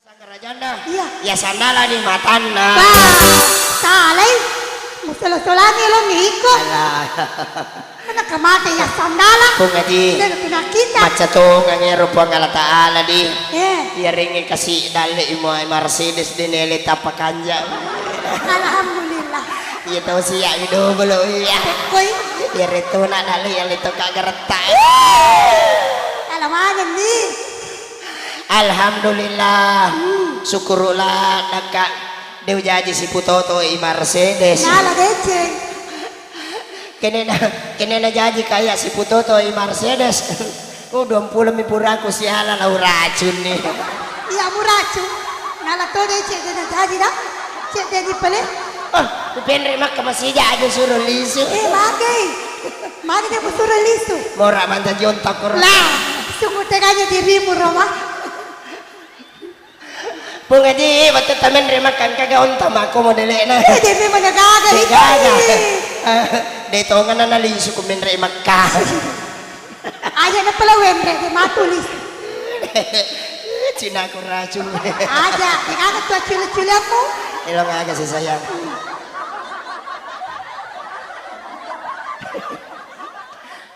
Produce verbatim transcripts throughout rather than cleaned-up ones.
Sanggarajana. Iya. Ya sandala di matanna. Wah, salai. Musolo-solani lo miko. Alah. Mana kamate ya sandala. Pung Haji. Sudah kena kita. Macca tongeng ero Puang Allah Ta'ala di. Eh. Iya ringi kasi dalle imo Mercedes di nele tappa kanja. Alhamdulillah. Iya tau siya ido belo iya. Koi. Iya reto na dalle iya leto kagaretta. Alamanya ni. Alhamdulillah. Hmm. Syukurlah dakka de ujaji siputoto i Mercedes. Nala deceng. Kenena, kenena jaji kaya siputoto i Mercedes. Oh, duampulo mi puraku siala lau racun ni. Iya mu racun. Nala to deceng dena jaji da. Cek deni pale. Oh, penre makka masija aja suruh lisu. Eh, magai. Magi dia suruh lisu. Mora manta jontak koro. Lah, sungguh teganya dirimu Roma. Pung Haji, wettu tamenre makkangkaga onta makko modelena. Eh, de memang gaga. De gaga. De tongana na lisu ku menre makka. Aja na pala wenre de matu lisu. Cina ku racun. Aja, de gaga tu acule-culemmu. Elo gaga sih sayang.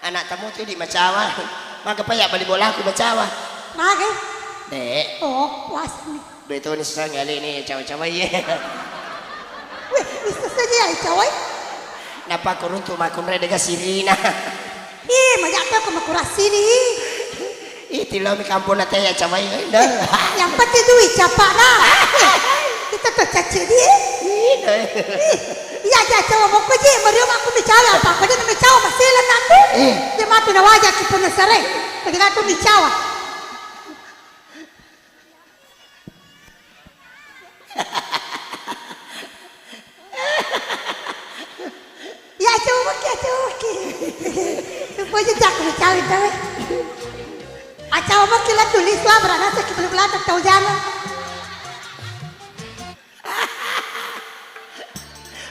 Anak tamu tu di macawa. Maka paya bali bolaku macawa. Mage? Dek. Oh, puasa nih. Dua itu ni susah ngali ni cawa-cawa ye. Wih, bisa saja ya cawa. Napa kuruntu makunre dega sirina. Ih, majak aku makurasi ni. Ih, tilo mi kampung nate ya cawa ye. Dah. Yang penting duit capak dah. Kita tu caci dia. Ih, dah. Ih, iya aja cawa mau kerja, meriam aku bicara apa? Kau dia bicara masih lengan tu. Eh. Dia mati dah wajah kita nasare. Kau dia tu bicara. Ya, coba ki, coba ki. Coba aja cak, cak, cak. Aca omo ki la tulis wa, berarti ki belum belakang tahu jangan.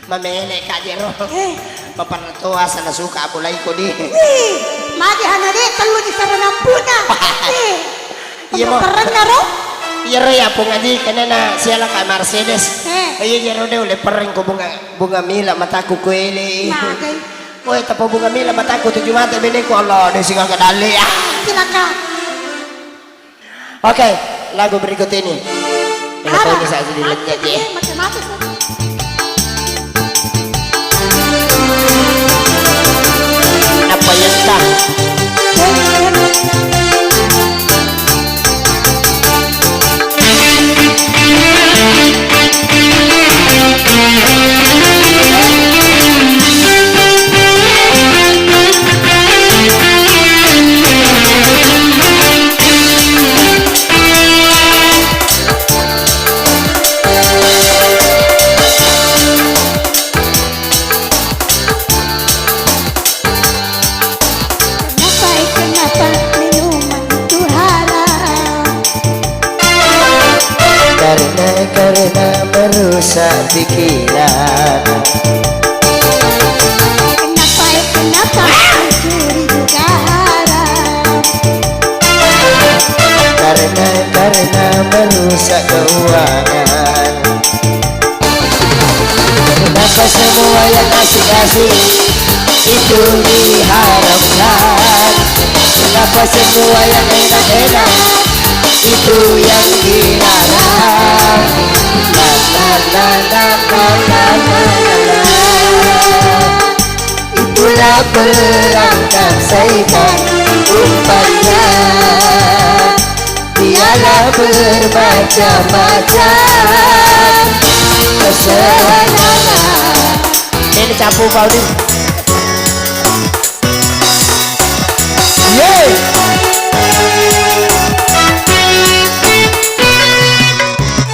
Mamele ka jero. Eh. Papartoa sana suka apulai ko di. Wih, magi hana de tellu di sarana puna. Eh. Iya, Mo. Paparenna ro. Iya ro ya Pung Haji, kenena siala ka Mercedes. Eh. Iya jero de ulle pereng ko bunga, bunga mila mataku kuele. Magai. Woi, tapa bunga mila mataku tuju mate bene ko Allah de singa ke dalle. Ah. Cilaka. Oke, lagu berikut ini. Ada. Ini saya jadi lenyek, ya. Mati-mati, Sob. Apa yang tak? Kenapa, eh, kenapa minuman itu haram? Karena, karena merusak pikiran. Kenapa, eh, kenapa mencuri juga haram? Karena, karena merusak keuangan. Kenapa semua yang asik-asik itu diharamkan? Kenapa semua yang enak-enak itu yang dilarang? La, la, la, la, la, la, la, la. Itulah perangkap syaitan umpannya. Dialah bermacam-macam kesenangan. Ini capu, Pak Udin. Yeay.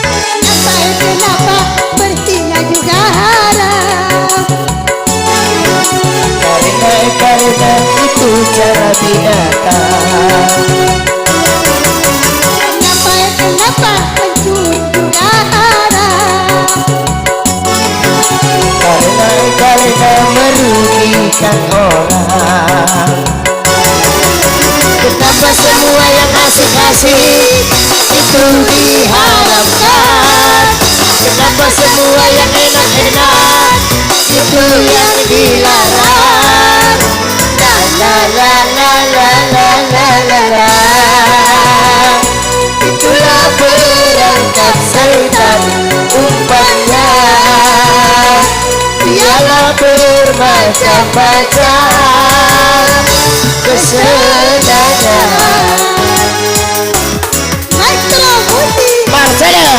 Kenapa, eh, kenapa bersihnya juga haram? Karena, karena itu cara binatang. Kenapa, eh, kenapa mencuri juga haram? Karena, karena merugikan orang. Kenapa Semua yang asik-asik itu diharamkan. Kenapa semua yang enak-enak itu yang dilarang? La, la, la. Itulah perangkap syaitan umpannya. Dialah bermacam-macam kesenangan. Maestro Muti. Marcelo.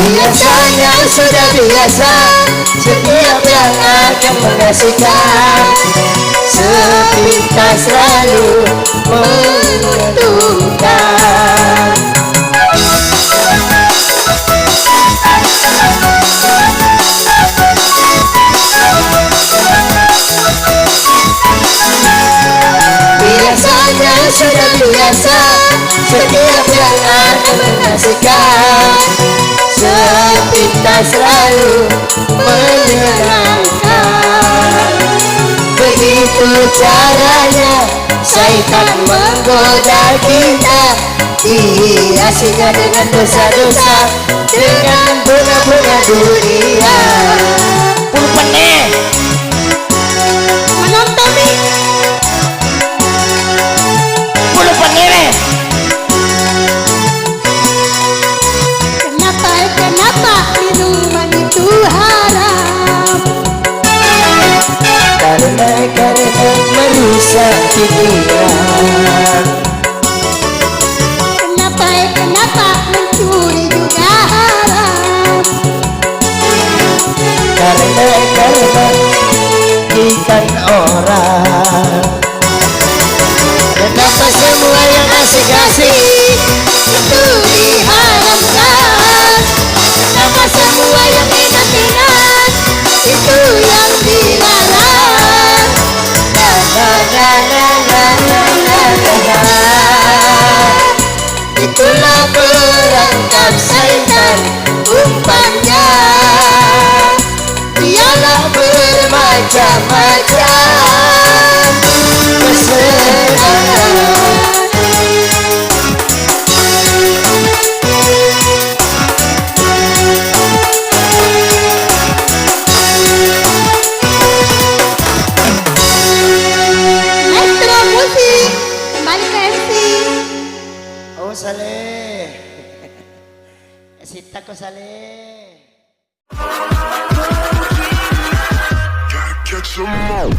Biasanya sudah biasa, setiap yang akan mengasihkan, sepintas lalu menguntungkan. Biasanya sudah biasa, setiap yang akan mengasihkan, sepintas lalu menyenangkan. Begitu caranya syaitan menggoda kita, dihiasinya dengan dosa-dosa, dengan bunga-bunga dunia. Pulpenne. Menonton mi. Pulpenne. Kenapa, eh, kenapa minuman itu haram? Karena, karena merusak pikiran. Kenapa, eh, kenapa mencuri juga haram? Karena, karena ikan orang. Kenapa semua yang asik-asik itu diharamkan? Kenapa semua yang enak-enak itu yang dilarang? La, la, la. Itulah perangkap syaitan umpannya. Dialah bermacam-macam kesenangan. Maestro Musik, kembali ke M C. Oh, Saleh. Sitta ko Saleh. Gotta catch 'em all.